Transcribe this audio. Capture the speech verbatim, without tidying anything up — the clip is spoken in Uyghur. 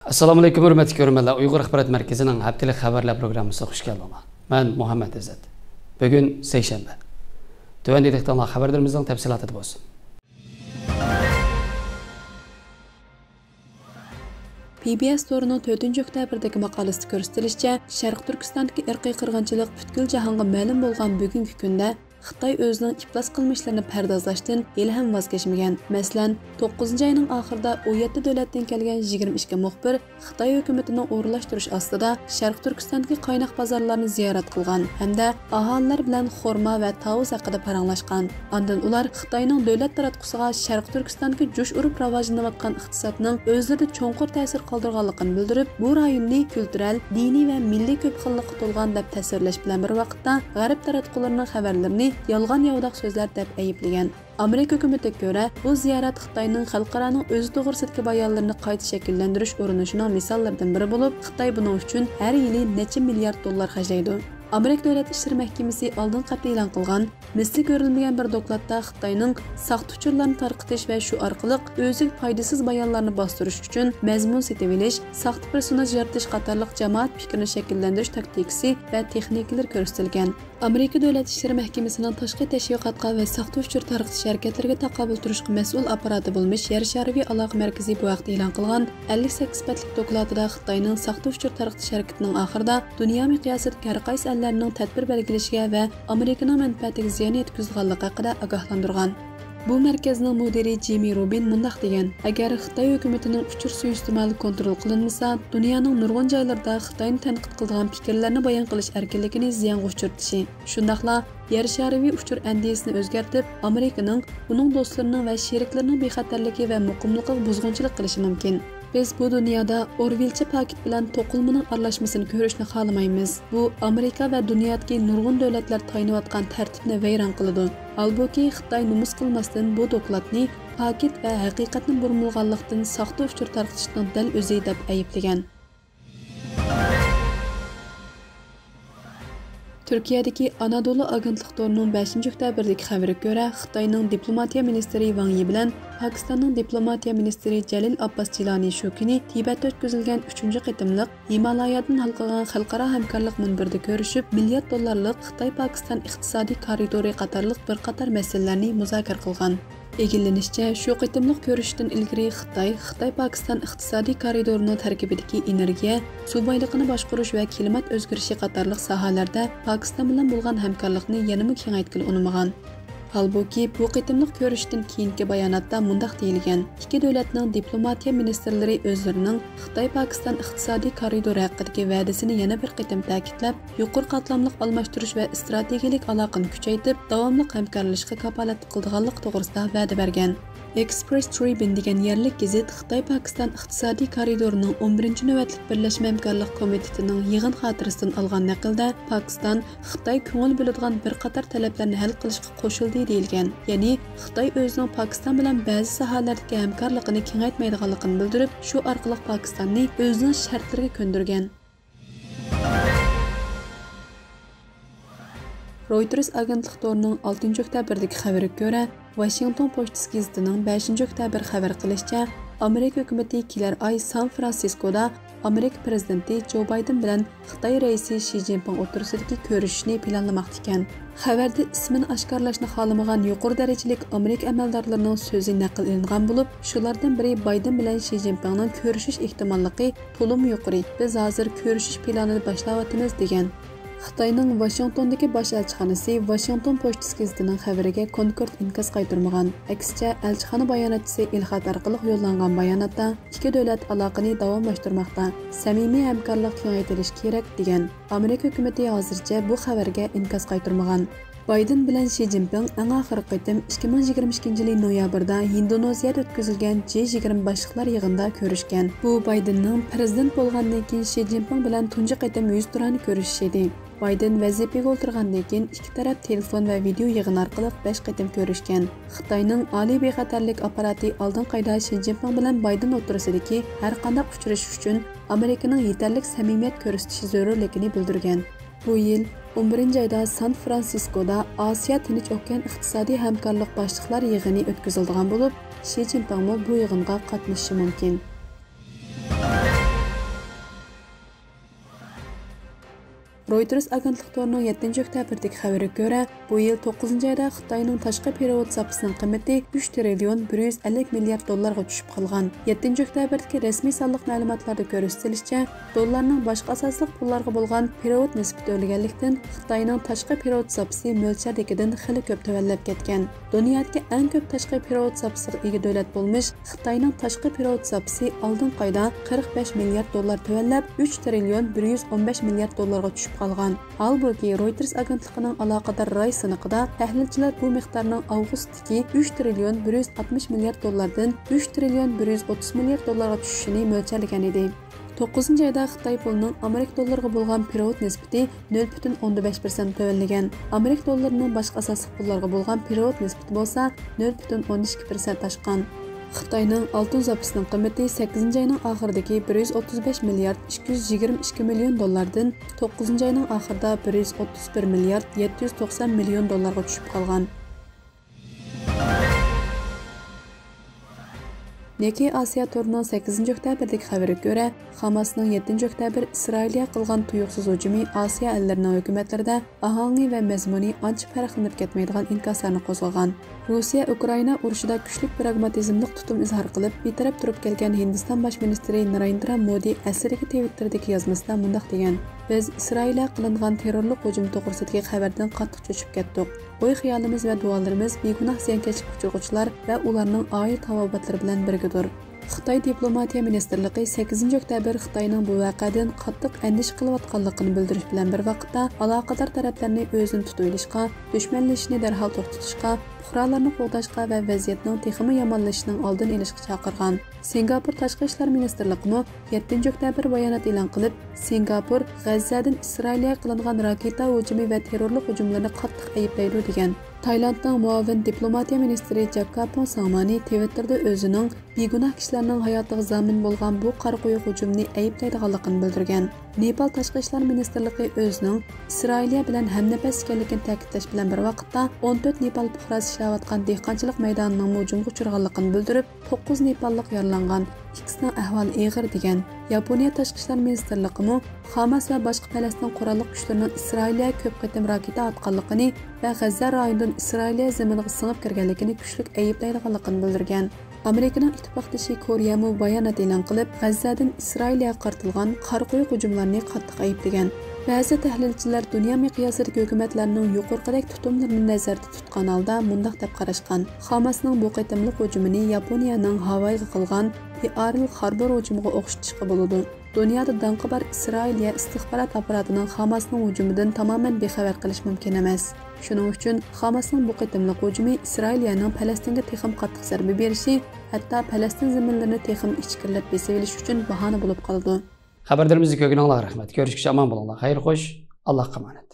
ئەسسالامۇئەلەيكۇم، ھۆرمەتلىك كۆرۈرمەنلەر. ئۇيغۇر ئاخبارات مەركىزىنىڭ ھەپتىلىك خەۋەرلەر پروگراممىسىغا خۇش كەلدىڭلار. مەن مۇھەممەد ئىززەت. بۈگۈن سەيشەنبە. تۆۋەندە دىققىتىڭلار خەۋەرلىرىمىزنىڭ تەپسىلاتىدا بولسۇن. بى بى ئېس تورىنىڭ تۆتىنچى ئۆكتەبىردىكى ماقالىسىدە كۆرسىتىلىشىچە، شەرقىي تۈركىستاندىكى ئىرقىي قىرغىنچىلىق پۈتكۈل جاھانغا مەلۇم بولغان بۈگۈنكى كۈندە، خىتاي ئۆزىنىڭ ئىپلاس قىلمىشلىرىنى پەردازلاشتىن ھېلىھەم ۋاز كەچمىگەن. مەسىلەن، توققۇزىنچى ئاينىڭ ئاخىرىدا ئون يەتتە دۆلەتتىن كەلگەن يىگىرمە ئىككى مۇخبىر خىتاي ھۆكۈمىتىنىڭ ئورۇنلاشتۇرۇش ئاستىدا شەرقىي تۈركىستاندىكى قايناق بازارلارنى زىيارەت قىلغان ھەمدە ئاھالىلەر بىلەن خورما ۋە تاۋۇز ھەققىدە پاراڭلاشقان. ئاندىن ئۇلار خىتاينىڭ دۆلەت تاراتقۇسىغا شەرقىي تۈركىستاندىكى جۇش ئۇرۇپ راۋاجلىنىۋاتقان ئىقتىسادنىڭ ئۆزلىرىدە چوڭقۇر تەسىر قالدۇرغانلىقىنى بىلدۈرۈپ، بۇ رايوننى كۈلتۈرەل، دىنىي ۋە مىللىي كۆپ خىللىققا تولغان دەپ تەسۋىرلەش بىلەن بىر ۋاقىتتا، غەرب تاراتقۇلىرىنىڭ خەۋەرلىرىنى يالغان-ياۋىداق سۆزلەر دەپ ئەيىبلىگەن. ئامېرىكا ھۆكۈمىتىگە كۆرە، بۇ زىيارەت خىتاينىڭ خەلقئارانىڭ ئۆزى توغرىسىدىكى بايانلىرىنى قايتا شەكىللەندۈرۈش ئۇرۇنۇشىنىڭ مىساللىرىدىن بىرى بولۇپ، خىتاي بۇنىڭ ئۈچۈن ھەر يىلى نەچچە مىليارد دوللار خەجلەيدۇ. ئامېرىكا دۆلەت ئىشلىرى مەھكىمىسى ئالدىنقى ھەپتە ئېلان قىلغان مىسلى كۆرۈلمىگەن بىر دوكلاتتا خىتاينىڭ ساختا ئۇچۇرلارنى تارقىتىش ۋە شۇ ئارقىلىق ئۆزىگە پايدىسىز بايانلارنى باستۇرۇش ئۈچۈن مەزمۇن سېتىۋېلىش، ساختا پېرسوناژ يارىتىش قاتارلىق جامائەت پىكرىنى شەكىللەندۈرۈش تاكتىكىسى ۋە تېخنىكىلىرى كۆرسىتىلگەن. ئامېرىكا دۆلەت ئىشلىرى مەھكىمىسىنىڭ تاشقى تەشۋىقاتقا ۋە ساختا ئۇچۇر تارقىتىش ھەرىكەتلىرىگە تاقابىل تۇرۇشقا مەسئۇل ئاپپاراتى بولمىش يەر شارىۋى ئالاقە مەركىزى بۇ ھەقتە ئېلان قىلغان ئەللىك سەككىز بەتلىك دوكلاتىدا خىتاينىڭ ساختا ئۇچۇر تارقىتىش ھەرىكىتىنىڭ ئاخىرىدا دۇنيا مىقياسىدىكى ھەر قايسى ئەللەرنىڭ تەدبىر بەلگىلىشىگە ۋە ئامېرىكىنىڭ مەنپەئەتىگە زىيان يەتكۈزىدىغانلىقى ھەققىدە ئاگاھلاندۇرغان. بۇ مەركەزنىڭ مۇدىرى جىمى روبىن مۇنداق دېگەن: «ئەگەر خىتاي ھۆكۈمىتىنىڭ ئۇچۇر سۇيىئىستېمالى كونترول قىلىنمىسا، دۇنيانىڭ نۇرغۇن جايلىرىدا خىتاينى تەنقىد قىلىدىغان پىكىرلەرنى بايان قىلىش ئەركىنلىكىنى زىيانغا ئۇچرىتىشى، شۇنداقلا يەر شارىۋى ئۇچۇر ئەندىزىسىنى ئۆزگەرتىپ، ئامېرىكىنىڭ، ئۇنىڭ دوستلىرىنىڭ ۋە شېرىكلىرىنىڭ بىخەتەرلىكى ۋە مۇقىملىقىغا بۇزغۇنچىلىق قىلىشى مۇمكىن.» بىز بۇ دۇنيادا ئورۋېلچە پاكىت بىلەن توقۇلمىنىڭ ئارىلاشمىسىنى كۆرۈشنى خالىمايمىز. بۇ ئامېرىكا ۋە دۇنيادىكى نۇرغۇن دۆلەتلەر تايىنىۋاتقان تەرتىپنى ۋەيران قىلىدۇ. ھالبۇكى، خىتاي نومۇس قىلماستىن بۇ دوكلاتنى پاكىت ۋە ھەقىقەتنى بۇرمىلىغانلىقتىن ساختا ئۇچۇر تارقىتىشنىڭ دەل ئۆزى دەپ ئەيىبلىگەن. تۈركىيەدىكى ئانادولۇ ئاگېنتلىق تورىنىڭ بەشىنچى ئۆكتەبىردىكى خەۋىرىگە كۆرە، خىتاينىڭ دىپلوماتىيە مىنىستىرى ۋاڭ يى بىلەن پاكىستاننىڭ دىپلوماتىيە مىنىستىرى جەلىل ئابباس جىلانى شۇ كۈنى تىبەتتە ئۆتكۈزۈلگەن ئۈچىنچى قېتىملىق ھىمالايادىن ھالقىغان خەلقئارا ھەمكارلىق مۇنبىرىدا كۆرۈشۈپ، مىليارد دوللارلىق خىتاي پاكىستان ئىقتىسادىي كارىدورى قاتارلىق بىر قاتار مەسىلىلەرنى مۇزاكىرە قىلغان. ئىگىلىنىشىچە، شۇ قېتىملىق كۆرۈشۈشتىن ئىلگىرى خىتاي، خىتاي پاكىستان ئىقتىسادىي كارىدورىنىڭ تەركىبىدىكى ئېنېرگىيە، سۇ بايلىقىنى باشقۇرۇش ۋە كىلىمات ئۆزگىرىشى قاتارلىق ساھەلەردە پاكىستان بىلەن بولغان ھەمكارلىقنى يەنىمۇ كېڭەيتكىلى ئۇنىمىغان. ھالبۇكى، بۇ قېتىملىق كۆرۈشۈشتىن كېيىنكى باياناتتا مۇنداق دېيىلگەن: «ئىككى دۆلەتنىڭ دىپلوماتىيە مىنىستىرلىرى ئۆزلىرىنىڭ خىتاي پاكىستان ئىقتىسادىي كارىدورى ھەققىدىكى ۋەدىسىنى يەنە بىر قېتىم تەكىتلەپ، يۇقىرى قاتلاملىق ئالماشتۇرۇش ۋە ئىستراتېگىيەلىك ئالاقىنى كۈچەيتىپ، داۋاملىق ھەمكارلىشىشقا كاپالەتلىك قىلىدىغانلىقى توغرىسىدا ۋەدە بەرگەن.» ئېكسپرېس ترىبۈن دېگەن يەرلىك گېزىت خىتاي پاكىستان ئىقتىسادىي كارىدورىنىڭ ئون بىرىنچى نۆۋەتلىك بىرلەشمە ھەمكارلىق كومىتېتىنىڭ يىغىن خاتىرىسىدىن ئالغان نەقىلدە، پاكىستان خىتاي كۆڭۈل بۆلىدىغان بىر قاتار تەلەپلەرنى ھەل قىلىشقا قوشۇلدى دېيىلگەن. يەنى خىتاي ئۆزىنىڭ پاكىستان بىلەن بەزى ساھەلەردىكى ھەمكارلىقىنى كېڭەيتمەيدىغانلىقىنى بىلدۈرۈپ، شۇ ئارقىلىق پاكىستاننى ئۆزىنىڭ شەرتلىرىگە كۆندۈرگەن. رويتېرس ئاگېنتلىق تورىنىڭ ئالتىنچى ئۆكتەبىردىكى خەۋىرىگە كۆرە، ۋاشىنگتون پوچتىسى گېزىتىنىڭ بەشىنچى ئۆكتەبىر خەۋەر قىلىشىچە، ئامېرىكا ھۆكۈمىتى كېلەر ئاي سان فرانسىسكودا ئامېرىكا پىرېزىدېنتى جو بايدېن بىلەن خىتاي رەئىسى شى جىنپىڭ ئوتتۇرىسىدىكى كۆرۈشۈشنى پىلانلىماقتا ئىكەن. خەۋەردە ئىسمىنى ئاشكارىلاشنى خالىمىغان يۇقىرى دەرىجىلىك ئامېرىكا ئەمەلدارلىرىنىڭ سۆزى نەقىل ئېلىنغان بولۇپ، شۇلاردىن بىرى بايدېن بىلەن شى جىنپىڭنىڭ كۆرۈشۈش ئېھتىماللىقى تولىمۇ يۇقىرى، بىز ھازىر كۆرۈشۈش پىلانىنى باشلاۋاتىمىز، دېگەن. خىتاينىڭ ۋاشىنگتوندىكى باش ئەلچىخانىسى ۋاشىنگتون پوچتىسى گېزىتىنىڭ خەۋىرىگە كونكرېت ئىنكاس قايتۇرمىغان. ئەكسىچە، ئەلچىخانا باياناتچىسى ئېلخەت ئارقىلىق يوللانغان باياناتتا، ئىككى دۆلەت ئالاقىنى داۋاملاشتۇرماقتا، سەمىمىي ھەمكارلىق كېڭەيتىلىشى كېرەك، دېگەن. ئامېرىكا ھۆكۈمىتى ھازىرچە بۇ خەۋەرگە ئىنكاس قايتۇرمىغان. بايدېن بىلەن شى جىنپىڭ ئەڭ ئاخىرقى قېتىم ئىككى مىڭ يىگىرمە ئىككىنچى يىلى نويابىردا ھىندونېزىيەدە ئۆتكۈزۈلگەن جى يىگىرمە باشلىقلار يىغىنىدا كۆرۈشكەن. بۇ بايدېننىڭ پىرېزىدېنت بولغاندىن كېيىن شى جىنپىڭ بىلەن تۇنجى قېتىم يۈزتۇرانە كۆرۈشۈشى ئىدى. بايدېن ۋەزىپىگە ئولتۇرغاندىن كېيىن ئىككى تەرەپ تېلېفون ۋە ۋىدېئو يىغىن ئارقىلىق بەش قېتىم كۆرۈشكەن. خىتاينىڭ ئالىي بىخەتەرلىك ئاپپاراتى ئالدىنقى ئايدا شى جىنپىڭ بىلەن بايدېن ئوتتۇرىسىدىكى ھەر قانداق ئۇچرىشىش ئۈچۈن ئامېرىكىنىڭ يېتەرلىك سەمىمىيەت كۆرسىتىشى زۆرۈرلۈكىنى بىلدۈرگەن. بۇ يىل ئون بىرىنچى ئايدا سان فرانسىسكودا ئاسىيا تىنچ ئوكيان ئىقتىسادىي ھەمكارلىق باشلىقلار يىغىنى ئۆتكۈزۈلىدىغان بولۇپ، شى جىنپىڭمۇ بۇ يىغىنغا قاتنىشىشى مۇمكىن. رويتېرس ئاگېنتلىق تورىنىڭ يەتتىنچى ئۆكتەبىردىكى خەۋىرىگە كۆرە، بۇ يىل توققۇزىنچى ئايدا خىتاينىڭ تاشقى پېرېۋوت زاپىسىنىڭ قىممىتى ئۈچ تىرىليون بىر يۈز ئەللىك مىليارد دوللارغا چۈشۈپ قالغان. يەتتىنچى ئۆكتەبىردىكى رەسمىي سانلىق مەلۇماتلاردا كۆرسىتىلىشىچە، دوللارنىڭ باشقا ئاساسلىق پۇللارغا بولغان پېرېۋوت نىسبىتى ئۆرلىگەنلىكتىن، خىتاينىڭ تاشقى پېرېۋوت زاپىسى مۆلچەردىكىدىن خېلى كۆپ تۆۋەنلەپ كەتكەن. دۇنيادىكى ئەڭ كۆپ تاشقى پېرېۋوت زاپىسىغا ئىگە دۆلەت بولمىش خىتاينىڭ تاشقى پېرېۋوت زاپىسى ئالدىنقى ئايدا قىرىق بەش مىليارد دوللار تۆۋەنلەپ، ئۈچ تىرىليون بىر يۈز ئون بەش مىليارد دوللارغا چۈشۈپ قالغان. ھالبۇكى، رويتېرس ئاگېنتلىقىنىڭ ئالاقىدار راي سىنىقىدا تەھلىلچىلەر بۇ مىقدارنىڭ ئاۋغۇستتىكى ئۈچ تىرىليون بىر يۈز ئاتمىش مىليارد دوللاردىن ئۈچ تىرىليون بىر يۈز ئوتتۇز مىليارد دوللارغا چۈشۈشىنى مۆلچەرلىگەن ئىدى. توققۇزىنچى ئايدا خىتاي پۇلىنىڭ ئامېرىكا دوللىرىغا بولغان پېرېۋوت نىسبىتى نۆل پۈتۈن ئوندىن بەش پىرسەنت تۆۋەنلىگەن. ئامېرىكا دوللىرىنىڭ باشقا ئاساسلىق پۇللارغا بولغان پېرېۋوت نىسبىتى بولسا نۆل پۈتۈن ئوندىن ئىككى پىرسەنت ئاشقان. خىتاينىڭ ئالتۇن زاپىسىنىڭ قىممىتى سەككىزىنچى ئاينىڭ ئاخىرىدىكى بىر يۈز ئوتتۇز بەش مىليارد ئىككى يۈز يىگىرمە ئىككى مىليون دوللاردىن توققۇزىنچى ئاينىڭ ئاخىرىدا بىر يۈز ئوتتۇز بىر مىليارد يەتتە يۈز توقسان مىليون دوللارغا چۈشۈپ قالغان. نىككېي ئاسىيا تورىنىڭ سەككىزىنچى ئۆكتەبىردىكى خەۋىرىگە كۆرە، خاماسنىڭ يەتتىنچى ئۆكتەبىر ئىسرائىلىيە قىلغان تۇيۇقسىز ھۇجۇمى ئاسىيا ئەللىرىنىڭ ھۆكۈمەتلىرىدە ئاھاڭى ۋە مەزمۇنى ئانچە پەرقلىنىپ كەتمەيدىغان ئىنكاسلارنى قوزغىغان. روسىيە ئۇكرائىنا ئۇرۇشىدا كۈچلۈك پراگماتىزملىق تۇتۇم ئىزھار قىلىپ، بىتەرەپ تۇرۇپ كەلگەن ھىندىستان باش مىنىستىرى نارېندرا مودى ئەسىرىگە تىۋىتتېردىكى يازمىسىدا مۇنداق دېگەن: «بىز ئىسرائىلىيە قىلىنغان تېررورلۇق ھۇجۇمى توغرىسىدىكى خەۋەردىن قاتتىق چۆچۈپ كەتتۇق. ئوي-خىيالىمىز ۋە دۇئالىرىمىز بىگۇناھ زىيانكەشلىككە ئۇچرىغۇچىلار ۋە ئۇلارنىڭ ئائىلە تاۋابىئاتلىرى بىلەن بىرگىدۇر.» خىتاي دىپلوماتىيە مىنىستىرلىقى سەككىزىنچى ئۆكتەبىر خىتاينىڭ بۇ ۋەقەدىن قاتتىق ئەندىشە قىلىۋاتقانلىقىنى بىلدۈرۈش بىلەن بىر ۋاقىتتا، ئالاقىدار تەرەپلەرنى ئۆزىنى تۇتۇۋېلىشقا، دۈشمەنلىشىشنى دەرھال توختىتىشقا، پۇقرالارنى قوغداشقا ۋە ۋەزىيەتنىڭ تېخىمۇ يامانلىشىشىنىڭ ئالدىنى ئېلىشقا چاقىرغان. سىنگاپور تاشقى ئىشلار مىنىستىرلىقىمۇ يەتتىنچى ئۆكتەبىر بايانات ئېلان قىلىپ، سىنگاپور غەززەدىن ئىسرائىلىيەگە قىلىنغان راكېتا ھۇجۇمى ۋە تېررورلۇق ھۇجۇملىرىنى قاتتىق ئەيىبلەيدۇ، دېگەن. تايلاندنىڭ مۇئاۋىن دىپلوماتىيە مىنىستىرى جاككاپون ساڭمانى تىۋىتتېردا ئۆزىنىڭ بىگۇناھ كىشىلەرنىڭ ھاياتىغا زامىن بولغان بۇ قارا قويۇق ھۇجۇمنى ئەيىبلەيدىغانلىقىنى بىلدۈرگەن. نېپال تاشقى ئىشلار مىنىستىرلىقى ئۆزىنىڭ ئىسرائىلىيە بىلەن ھەمنەپەس ئىكەنلىكىنى تەكىتلەش بىلەن بىر ۋاقىتتا، ئون تۆت نېپال پۇقراسى ئىشلەۋاتقان دېھقانچىلىق مەيدانىنىڭمۇ ھۇجۇمغا ئۇچرىغانلىقىنى بىلدۈرۈپ، توققۇز نېپاللىق يارىلانغان، ئىككىسىنىڭ ئەھۋالى ئېغىر، دېگەن. ياپونىيە تاشقى ئىشلار مىنىستىرلىقىمۇ خاماس ۋە باشقا پەلەستىن قوراللىق كۈچلىرىنىڭ ئىسرائىلىيەگە كۆپ قېتىم راكېتا ئاتقانلىقىنى ۋە غەززە رايونىدىن ئىسرائىلىيە زېمىنىغا سىڭىپ كىرگەنلىكىنى كۈچلۈك ئەيىبلەيدىغانلىقىنى بىلدۈرگەن. ئامېرىكىنىڭ ئىتتىپاقدىشى كورېيەمۇ بايانات ئېلان قىلىپ، غەززەدىن ئىسرائىلىيەگە قارىتىلغان قارا قويۇق ھۇجۇملارنى قاتتىق ئەيىبلىگەن. بەزى تەھلىلچىلەر دۇنيا مىقياسىدىكى ھۆكۈمەتلەرنىڭ يۇقىرىقىدەك تۇتۇملىرىنى نەزەردە تۇتقان ھالدا مۇنداق دەپ قاراشقان: خاماسنىڭ بۇ قېتىملىق ھۇجۇمىنى ياپونىيەنىڭ ھاۋايغا قىلغان پېئارل خاربور ھۇجۇمىغا ئوخشىتىشقا بولىدۇ. دۇنيادا داڭقى بار ئىسرائىلىيە ئىستىخبارات ئاپپاراتىنىڭ خاماسنىڭ ھۇجۇمىدىن تامامەن بىخەۋەر قېلىشى مۇمكىن ئەمەس. شۇنىڭ ئۈچۈن خاماسنىڭ بۇ قېتىملىق ھۇجۇمى ئىسرائىلىيەنىڭ پەلەستىنگە تېخىمۇ قاتتىق زەربە بېرىشى، ھەتتا پەلەستىن زېمىنلىرىنى تېخىمۇ ئىچكىرىلەپ بېسىۋېلىش ئۈچۈن باھانە بولۇپ قالىدۇ. خەۋەرلىرىمىزنى كۆرگىنىڭلارغا رەھمەت. كۆرۈشكىچە ئامان بولۇڭلار. خەير خوش. ئاللاھقا ئامانەت.